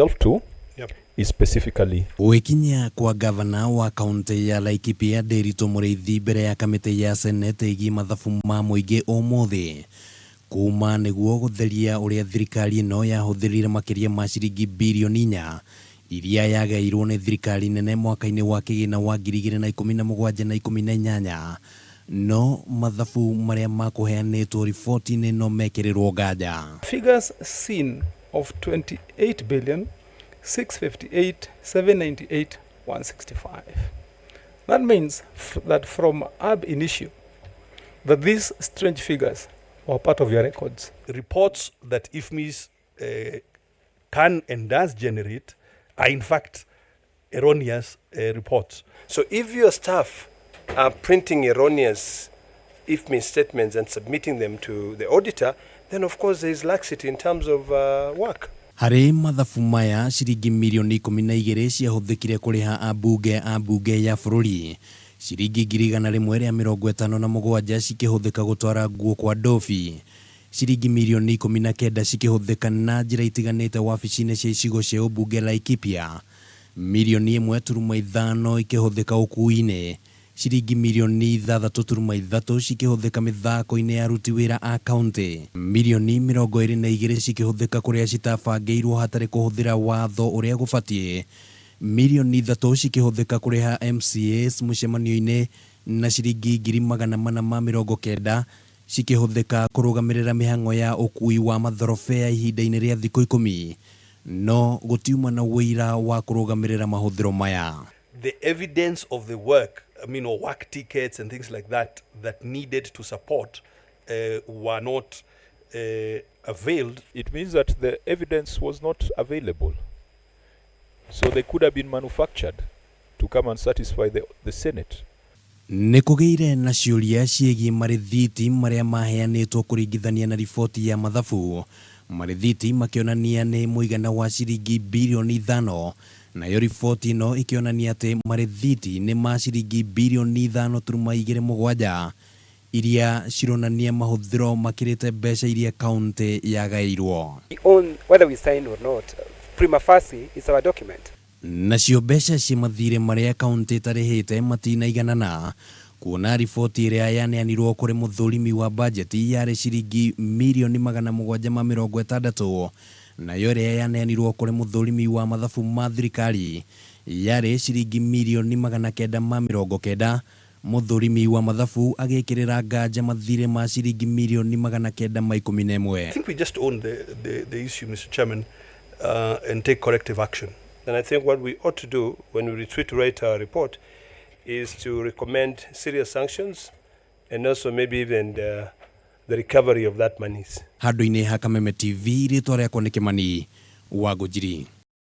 To Yep. is specifically Gwĩkinyia kwa gavana wa kaunti ya Laikipia Ndiritu Mũrĩithi mbere ya kamĩtĩ ya senate ĩgiĩ mathabu ma mũingĩ ũmũthĩ kuma nĩguo gũtheria ũrĩa thirikari ĩno yahũthĩrire makĩria ma ciringi birioni 4 iria yagaĩirwo nĩ thirikari nene mwaka-inĩ wa kĩgĩna wa 2017 na 18, no mathabu marĩa makũheanĩtwo riboti-inĩ no mekĩrĩrwo nganja. Figures seen of 28 billion 658 798 165. That means that from ab initio, that these strange figures were part of your records. Reports that IFMIS can and does generate are in fact erroneous reports. So if your staff are printing erroneous IFMIS statements and submitting them to the auditor, then of course there is laxity in terms of work. Harĩ mathabu maya, ciringi mirioni 12 ciahũthĩkire kũrĩha ambunge a mbunge ya bũrũri, ciringi 157,000 cikĩhũthĩka gũtwara nguo kwa ndobi, ciringi mirioni 19 cikĩhũthĩka na njĩra itiganĩte wabici-inĩ cia icigo cia ũmbunge Laikipia, mirioni 1.5 ikĩhũthĩka ũkuui-inĩ, ciringi mirioni 6.3 cikĩhũthĩka mĩthako-inĩ ya aruti wĩra a kaunti, mirioni 22 cikĩhũthĩka kũrĩa citabangĩirwo hatarĩ kũhũthĩra watho ũrĩa gũbatiĩ, mirioni 3 cikĩhũthĩka kũrĩha MCAs mũcemanio-inĩ, na ciringi 490,000 cikĩhũthĩka kũrũgamĩrĩra mĩhang'o ya ũkui wa mathorobea ihinda-inĩ rĩa thikũ 10, no gũtiuma na ũira wa kũrũgamĩrĩra mahũthĩro maya. The evidence of the work, I mean, or work tickets and things like that, that needed to support were not availed. It means that the evidence was not available. So they could have been manufactured to come and satisfy the Senate. Nĩ kũgĩire na ciũria ciĩgiĩ marĩthiti marĩa maheanĩtwo kũringithania na riboti ya mathabu, marĩthiti makĩonania nĩ mũigana wa ciringi birioni 5, nayo riboti ĩno ĩkĩonania atĩ marĩthiti nĩ ma ciringi birioni 5.27 iria cironania mahũthĩro makĩrĩte mbeca iria kaunti yagaĩirwo. We own, whether we sign or not, prima facie is our document. Nacio mbeca cia mathirĩ marĩa kaunti ĩtarĩhĩte matinaiganana, kuona riboti ĩrĩa yaneanirwo kũrĩ mũthũrimi wa bajeti yarĩ ciringi mirioni 760, nayo ĩrĩa yaneanirwo kũrĩ mũthũrimi wa mathabu ma thirikari yarĩ ciringi mirioni 990. Mũthũrimi wa mathabu agĩkĩrĩra nganja mathirĩ ma ciringi mirioni 911. I think we just own the issue, Mr. Chairman, and take corrective action. And I think what we ought to do when we retreat to write our report is to recommend serious sanctions and also maybe even the recovery of that monies. Handũ-inĩ ha Kameme TV, rĩtwa rĩakwa nĩ Kĩmani wa Ngũnjiri.